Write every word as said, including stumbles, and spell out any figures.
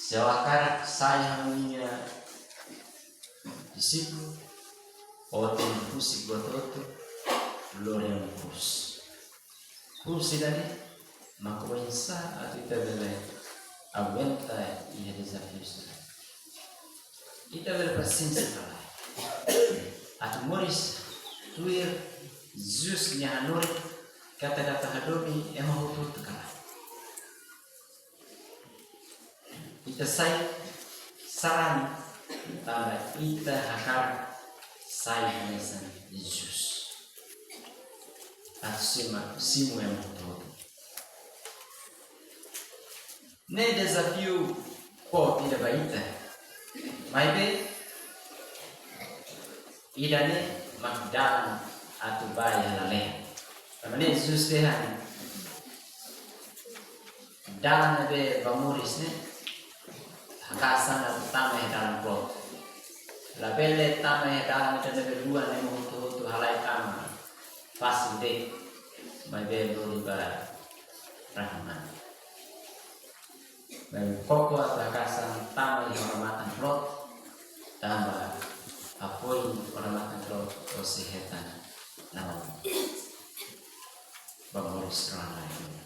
Se ó hakarak sai ha'u-nia dixípulu, ó tenke husik buat hotu, lori ha'u-nia krús. Krús ida-ne'e mak oinsá atu ita bele aguenta iha dezafiu sira. Ita bele pasiénsia ka lae atu moris tuir Jesus nia hanorin katak atu hadomi ema hotu-hotu ka lae. Ita sai sarani tanba ita hakarak sai hanesan Jesus. Atu simu, simu ema hotu-hotu. Ne'e dezafiu boot ida ba ita. Maibé ida-ne'e mak dalan atu bá iha lalehan. Tanba ne'e Jesus dehan dalan ne'ebé ba moris ne'e haka'as an atu tama iha dalan kloot. Labele tama iha dalan ida ne'ebé luan, ema hotu-hotu halai tama. Fasil de'it, maibé lori ba rahun-na'in. Maibé koko atu haka'as an tama iha odamatan kloot, tanba hafoin odamatan kloot ó sei hetan naroman ba moris rohan-laek.